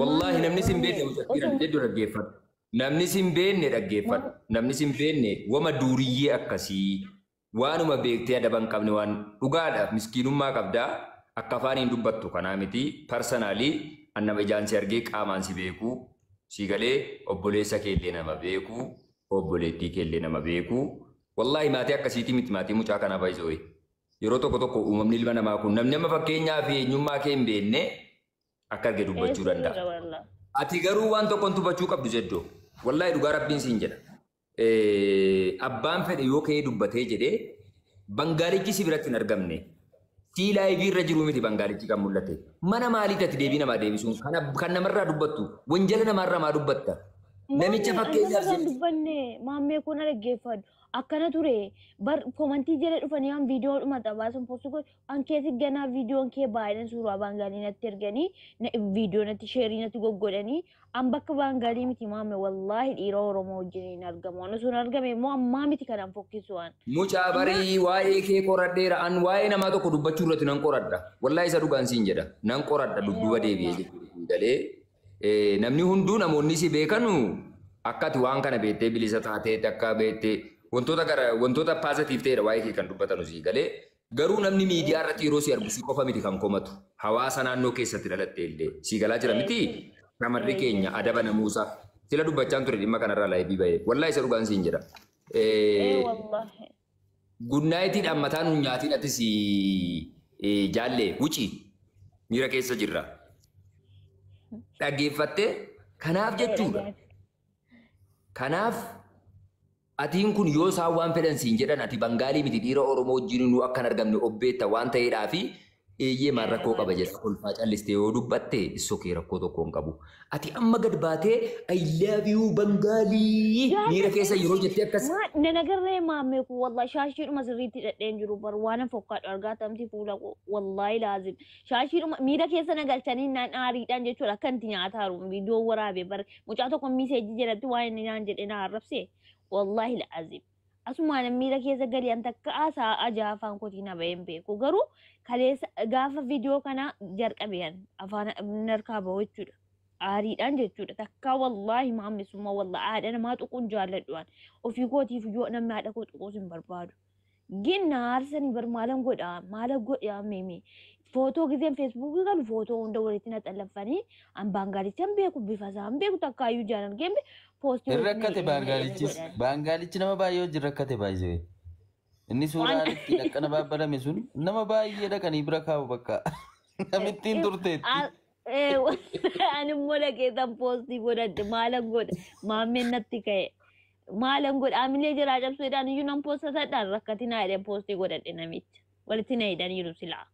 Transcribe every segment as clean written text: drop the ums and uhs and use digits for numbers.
Wallaahi namni sin beekne mucattiidhaan jedhu dhaggeeffadhu. Namni sin beekne dhaggeeffadhu. Namni sin beekne wama duuriyyee akkasii waanuma beektee adaba hin qabne waan dhugaadha miskiinummaa qabdaa akka afaaniin dubbattu kanaa miti personally an nama ijaan si argee qaamaan si beeku si galee obboleessa keellee nama beeku obboleettii keellee nama beeku wallaahi maatii akkasiitii miti maatii mucaa kanaa baay'isoo yeroo tokko tokko uumamni ilma namaa kun namni amma fakkeenyaa fi eenyummaa kee hin beekne akka arge dubbachuu danda'a. Ati garuu waan tokkoon dubbachuu qabdu jeddoo. Wallaahi dhugaa rabbiin siin jedha. Abbaan fedhe yoo ka'ee dubbatee jedhee bangaalichi si biratti hin argamne. Sii laayivii irra jiruu miti bangaalichi kan mul'ate. Mana maaliiti ati deebii namaa deebisuun kan namarraa dubbattu wanjala namaarraa maa dubbatta? Namicha fakkeenyaaf Maammee dubbanne maammee kun dhaggeeffadhu. Akkana ture bar komantii jala dhufanii waan viidiyoo dhuma xabaasan poostii godhu an keessi ganaa viidiyoon kee baay'een suuraa baangaalii natti erganii viidiyoo natti sheerii natti goggodhanii an bakka baangaalii miti maamme wallaahi dhiira Oromoo wajjin hin argamu. Waan osoo hin argame immoo ammaa miti kanaan fokkisu waan. Mucaa barii waa'ee kee qoradheera an waa'ee namaa tokko dubbachuu irratti nan qoradha. Wallaahi isa dhugaan siin jedha. Nan qoradha dudduuba deebi'ee jechuudha. Galee namni hunduu namoonni si beekanu akka ati waan kana beektee bilisa taatee akka beektee wantoota gara wantoota positive ta'edha waa'ee kee kan dubbatanu sii galee garuu namni miidiyaa irratti yeroo si argu si qofa miti kan komatu hawaasa naannoo keessatti dhalatte illee sii galaa jira miti shamarri keenya adaba namuusa sila dubbachaan ture dhimma kanarraa laayivii bahee wallaahi isa dhugaan siin jedha. Gunnaayitiin mataa nuun nyaatiin atis jaallee wuci miira keessa jirra. Dhaggeeffattee kanaaf jechuudha. Kanaaf atiin kun yoo isaan waan fedhan siin jedhan ati Bangaalii miti dhiira Oromoo wajjin nu akka hin argamne obbeetta waan ta'eedhaa fi eeyyee maal rakkoo qaba jedha kolfaa callistee yoo dubbatte isoo kee rakkoo tokko hin qabu. Ati amma gad baatee I love you Bangaalii miira keessa yeroo jettee akkas. Nan agarree maammee kun wallahi shaashiidhuma sirriitti hidhadheen jiru bar waan fokkaadhu argaa tamti fuula koo wallahi laazim shaashiidhuma miira keessa na galchanii naan aariidhaan jechuudha akka inti nyaataaru viidiyoo waraabee bar mucaa tokko miiseejii jedhatti waan inni naan jedhe na arrabse wallahi laazim. Asumaan miira keessa galii an takka sa'a jaha afaan kootii na baheen beeku garuu kaleessa gaafa viidiyoo kana jalqabean afaan narkaa bahu jechuudha. Aariidhaan jechuudha. Takka wallaahi maammisummaa wallaahi haadha namaa tuquun jaalladhu waan ofii kootiif yoo namni haadha koo tuquus hin barbaadu. Ginna aarsanii bar maalan godhaa maala godhaa meeme footoo giseen feesbuukii galu footoo hunda walitti na xallaffanii an baangaalicha hin beeku bifa isaa hin beeku takkaayyuu jaalan geembe poostii Hin walitti na rakkate hidhanii baangaalichis. godhan. Baangaalichi nama baay'ee wajjin rakkate baay'ee. Inni suuraan itti dhaqqana baabbalame sun nama baay'ee dhaqanii bira kaa'u bakka. Namittiin turteetti. Ani immoo dhaqee tan poostii godhadhe maalan godha maammeen natti ka'e. Maalan godha amilee jiraa cabsuudhaan iyyuu nan poostadhaan rakkatinaa jedhee poostii godhadhe namicha. Walitti na hidhaniiru silaa.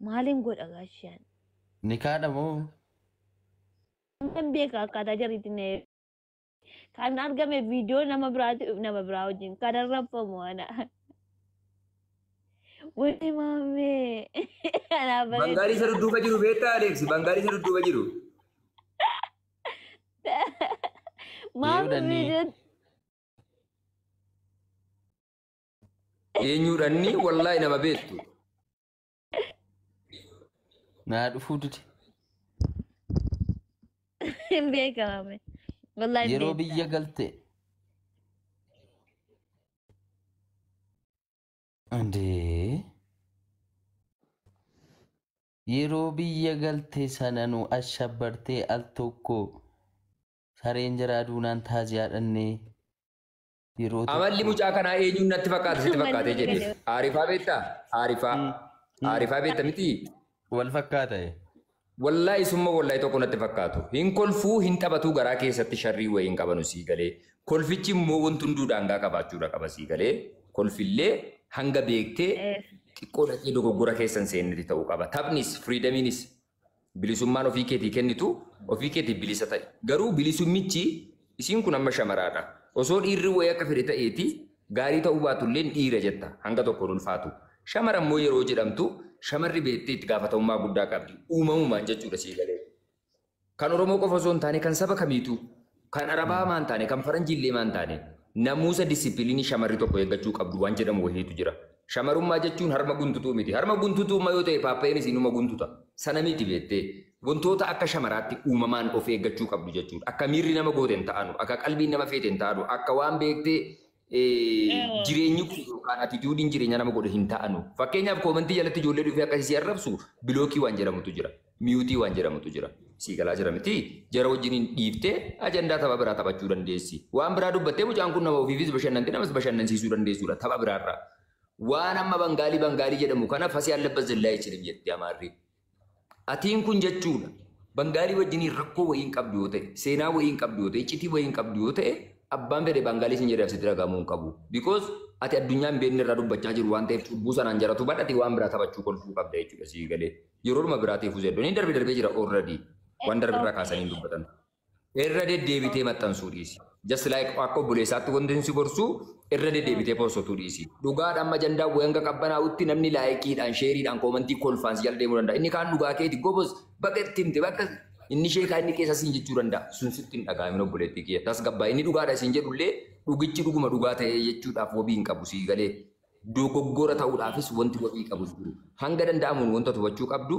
Maalin godha gaashaan? Ni kaadha moo? Nan beeka akkaataa jarriitti na kan argame viidiyoo nama biraati nama biraa wajjin kan arrabfamu ana. Wani maammee. Anaaf Bangaalii isa dudduuba jiru beektaa Aleeksi Bangaalii isa dudduuba jiru. Maammee Eeyyuudhaan viidiyoo Eenyuudhaan wallaahi nama beektu. Naa dhufuu dide. hin beekamame. Wallaahi hin Yeroo beekta. biyya galte. Andee. Yeroo biyya galte sana nu ashabbartee al tokko sareen jaraa duunaan taaziyaa dhannee yeroo Amalli tokko. mucaa kanaa eenyuun natti fakkaata sitti fakkaatee jedhe. Aarifaa beektaa? Aarifaa. Aarifaa beekta miti? Wal fakkaata. Wallaahi summa wallaahi tokko natti fakkaatu. Hin kolfuu hin taphatuu garaa keessatti sharrii wayii hin qabanu sii galee. Kolfichi immoo wanti hunduu daangaa qabaachuudha qaba sii galee. Kolfillee hanga beektee xiqqoo dhaqee dogoggora keessan seenniti ta'uu qaba. Taphnis firiidamiinis bilisummaan ofii keetii kennitu ofii keetii bilisa ta'e. Garuu bilisummichi isiin kun amma shamaraadha. Osoo dhiirri wayii akka fedhe ta'eeti gaarii ta'uu baatullee dhiira jetta hanga tokkoon ulfaatu. Shamara immoo yeroo jedhamtu shamarri beektee itti gaafatamummaa guddaa qabdi. Uumamumaan jechuudha sii galee. Kan Oromoo qofa osoo hin taane kan saba kamiitu kan Arabaa maan taane kan Faranjiillee maan taane namuusa disipiliinii shamarri tokko eeggachuu qabdu waan jedhamu wayiitu jira. Shamarummaa jechuun harma guntutuu miti. Harma guntutuu yoo ta'e paappa'een isinuma guntuta. Sana miti beektee. Wantoota akka shamaraatti uumamaan of eeggachuu qabdu jechuudha. Akka miirri nama goote hin ta'anu, akka qalbiin nama feete hin ta'anu, akka waan beektee jireenyi kun yookaan attitudeiin jireenya nama godhe hin ta'anu. Fakkeenyaaf commentii jalatti ijoollee dhufee akkasii si arrabsu blockii waan jedhamutu jira. Muteii waan jedhamutu jira. Sii galaa jira miti jara wajjiniin dhiiftee ajandaa tapha biraa taphachuu dandeessi. Waan biraa dubbattee mucaan kun nama ofiifis bashannante namas bashannansiisuu dandeessuudha tapha biraarraa. Waan amma Bangaalii Bangaalii jedhamu kana ፈስ ያለበት ዝላይ አይችልም jetti Amaarri. Atiin kun jechuudha. Bangaalii wajjiniin rakkoo wayii hin qabdu yoo ta'e, seenaa wayii hin qabdu yoo ta'e, iccitii wayii hin qabdu yoo ta'e, abbaan fedhe Bangaalii sin jedhee asitti dhagahamuu hin qabu. Because ati addunyaa hin beekne irraa dubbachaa jiru waan ta'eef cubbuu sanaan jaratu badhate waan biraa taphachuu kolfuu qabda jechuudha sii galee. Yeroodhuma biraatiif zeeddoon inni darbe darbee jira already. Waan darbe irraa kaasanii dubbatan. Irra deddeebitee maxxansuu dhiisi. Just like akka obboleessaatti wanti si gorsu irra deddeebitee postotuu dhiisi. Dhugaadhaan amma ajandaa wayii hanga qabbanaa'utti namni likeiidhaan, shareiidhaan, commentii kolfaan si jala deemuu danda'a. Inni kaan dhugaa keeti gobos bakka itti himte bakka inni sheekaa inni keessa siin jechuu danda'a. Sun sitti hin dhaga'amin obboleettii kiyya. Tasgabbaa inni dhugaadha siin jedhullee dhugichi dhuguma dhugaa ta'ee jechuudhaaf wabii hin qabu sii galee. Dogoggora ta'uudhaafis wanti wabii qabu jiru. Hanga danda'amuun wanta hubachuu qabdu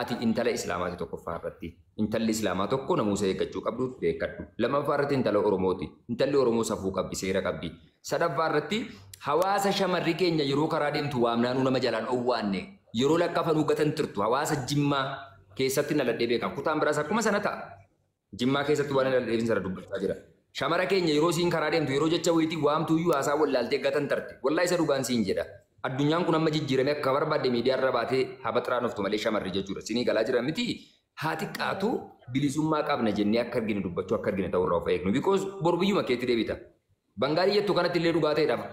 ati intala Islaamaati tokkoffaa irratti. Intalli Islaamaa tokko namuusa eeggachuu qabdu beekadhu. Lammaffaa irratti intala Oromooti. Intalli Oromoo safuu qabdi, seera qabdi. Sadaffaa irratti hawaasa shamarri keenya yeroo karaa deemtu waamnaanuu nama jalaan owwaanne yeroo lakkafanuu gatan turtu hawaasa Jimmaa keessatti naladhee beekama. Kutaan biraas akkuma sana ta'a. Jimmaa keessatti waan naladhee sana dubbachaa jira. Shamara keenya yeroo siin karaa deemtu yeroo jecha wayitii waamtu iyyuu haasaa wallaaltee gatan tarte. Wallaa isa dhugaan siin jedha. Addunyaan kun amma jijjiirame akka barbaadde miidiyaa irra baatee habaxiraan oftu malee shamarri jechuudha. Sinii galaa jira miti haa xiqqaatu bilisummaa qabna jennee akka arginu dubbachuu akka argine ta'uu irraa of eegnu. Because boru biyyuma keetti deebita. Bangaalii jettu kanatti illee dhugaa ta'eedhaaf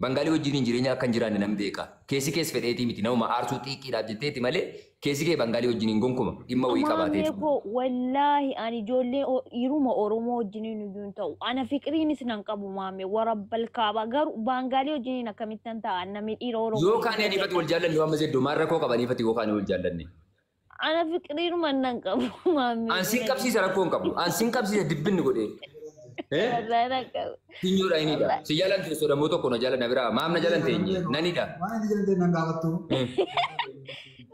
Bangaalii wajjin jireenya akka hin jiraanne nan beeka. Keessi kees fedheetii miti namuma aarsuu xiiqiidhaaf jetteeti malee keessi kee Bangaalii wajjin hin gonkuma dhimma wayii qabaateeti. Maamee koo wallaahi ani ijoollee dhiiruma Oromoo wajjiniin iyyuu hin ta'u. Ana fiqiriinis nan qabu maamee warabbal kaaba garuu Baangaalii wajjiniin akkamittan ta'a namni dhiira Oromoo. Yoo kaanii aniifati wal jaallanne waan mazeddoo maal rakkoo qabaniifati yoo kaanii wal jaallanne. Ana fiqiriinuma nan qabu maamee. An sin qabsiisa rakkoo hin qabu. An sin qabsiisa dibbinni godhee. Wallaahi nan qabu. Finyoodha inni dha. Si jaalan teessoo dammoo tokko na jaalan na biraa maam na jaalan teenye nanidha. Waan inni jedhan nan gaafattu.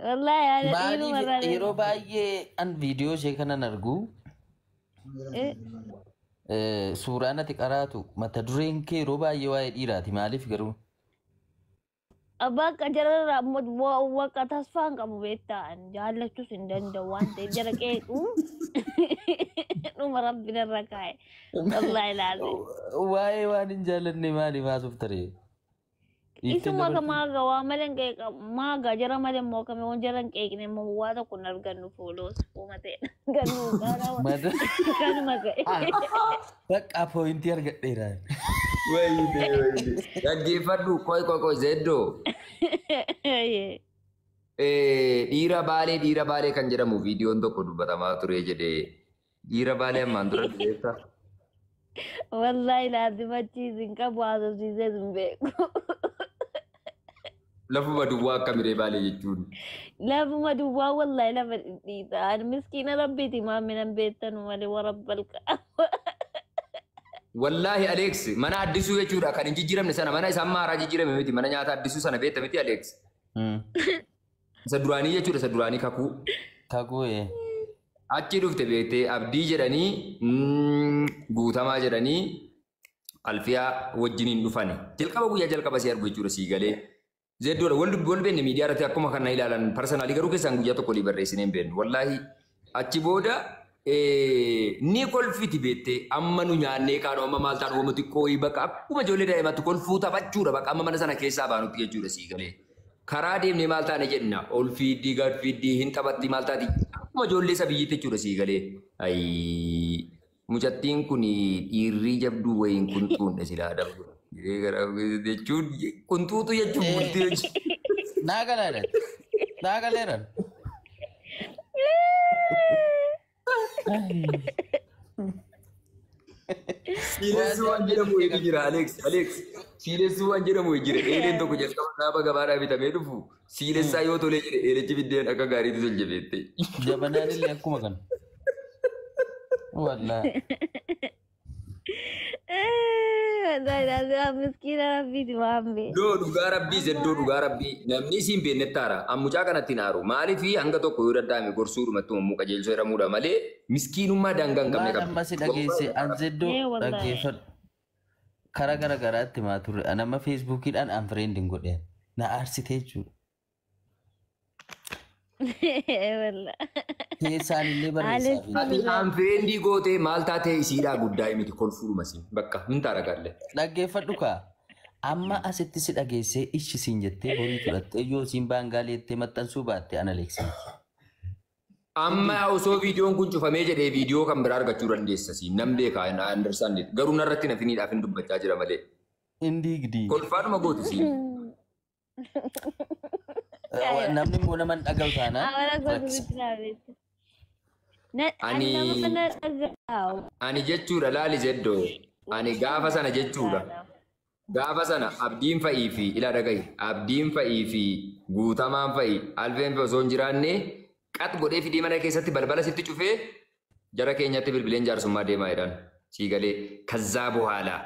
Wallaahi ana dhiiruma Maaliif irraa yeroo baay'ee an viidiyoo ishee kanan argu suuraan ati qaraatu mata dureen kee yeroo baay'ee waa'ee dhiiraati maaliif garuu? Bakka jararraa bakka tasfaa hin qabu beektaa jaallachuus hin danda'u waan ta'eef jara qeequ dhuma rabbi narra kaa'e wallaahi laazim. Waa'ee waan hin jaallanne maaliif haasuuf taree? Isuma ka maaga waa malee hin qeeqa maaga jara malee immoo kame waan jara hin qeeqne immoo waa tokko hin argannu fooloos uuma ta'e argannu kanuma ga'e. Bakka pointii argadheera. Wayine wayine. Dhaggeeffadhu koi koi koi zeddoo. Dhiira baalee dhiira baalee kan jedhamu viidiyoon tokko dubbatamaa ture jedhee dhiira baalee ammaan dura beektaa? Wallaahi laazim achiis hin qabu haasofsiisees hin beeku. Lafuma duwwaa akka miree baalee jechuun. Lafuma duwwaa wallaahi lafa dhidhiita. Ani miskiina rabbiiti maamina beektanu malee warabbal qaaba. Wallaahi Alex mana addisuu jechuudha kan hin jijjiiramne sana mana isaan maaraa jijjiirame miti mana nyaata addisuu sana beekta miti Alex. Isa duraanii jechuudha isa duraanii kakuu. Kakuu. Achi dhufte beektee abdii jedhanii guutamaa jedhanii alfiyaa wajjiniin dhufani. Jalqaba guyyaa jalqaba si argu jechuudha sii galee. Zeddoodha wal dubbi wal beekne miidiyaa irratti akkuma kana ilaalan personally garuu keessaan guyyaa tokko olii barreessinee hin beeknu. Wallaahi achi booda ni kolfiti beektee amma nu nyaannee kaanu amma maal taanu amma xiqqoo bakka akkuma ijoollee daa'imaatti kolfuu taphachuudha bakka amma mana sana keessaa baanutti jechuudha sii galee. Karaa deemnee maal taane jenna ol fiiddii gad fiiddii hin taphatti maal taati akkuma ijoollee isa biyyitti jechuudha sii galee. Ayii mucattiin kun dhiirri jabduu wayiin kuntuun silaa dabdu. Jechuun kuntuutu jechuun bultii jechuudha. Naa galaadha. Naa galeera. Siilessuu waan jedhamu wayiitu jira Alex. Alex siilessuu waan jedhamu wayii jira. Eeleen tokko jalqaba gaafa gabaadhaa bitamee dhufu siilessaa yoo tolee jedhe eelichi biddeen akka gaariitu tolche beektee. Jabanaan illee akkuma kana. Wallaahi. Wallahi miskiina rabbiiti waan bee. Iddoo dhugaa rabbii zeddoo dhugaa rabbii namni siin beeknetti aara. An mucaa kanatti hin aaru. Maaliif hanga tokko yoo danda'ame gorsuudhumatti uumamuu qajeelchuu jedhamuudha malee miskiinummaa daangaa hin qabne Maal qabdi. amma si dhageesse an zeddoo Ee, wallahi. dhaggeeffadhu. Karaa gara garaatti maa turre an amma feesbuukiidhaan an friend hin godheen na aarsite jechuudha. Wallahi. Keessaan illee barreessaa fi Ati unfriend gootee maal taatee isiidhaa guddaa miti kolfuudhuma siin bakka hin taaragaalle. Dhaggeeffadhu kaa. Amma asitti si dhageessee ishi siin jettee horii fudhattee yoo siin baangaalee jettee maxxansuu baatte ana leeksisa. Amma osoo viidiyoon kun cufamee jedhee viidiyoo kan biraa argachuu dandeessa siin nan beeka, I understand it. Garuu narratti nafiniidhaaf hin dubbachaa jira malee. Indiigdii. Kolfaadhuma gooti siin. Namni immoo nama hin dhaga'u taanaan Amala rakkisa. gosuutti laabetti. Ani nama na dhaga'u. Ani jechuudha laali zeddoo. Ani gaafa sana jechuudha. Gaafa sana abdiin fa'ii fi ila dhagahi. Abdiin fa'ii fi guutamaan fa'i alfeen fa'i osoo hin jiraanne qat godhee fidee mana keessatti balbala sitti cufee jara keenyatti bilbileen jaarsummaa deemaa jedhan. Sii galee kazzaa buhaalaa.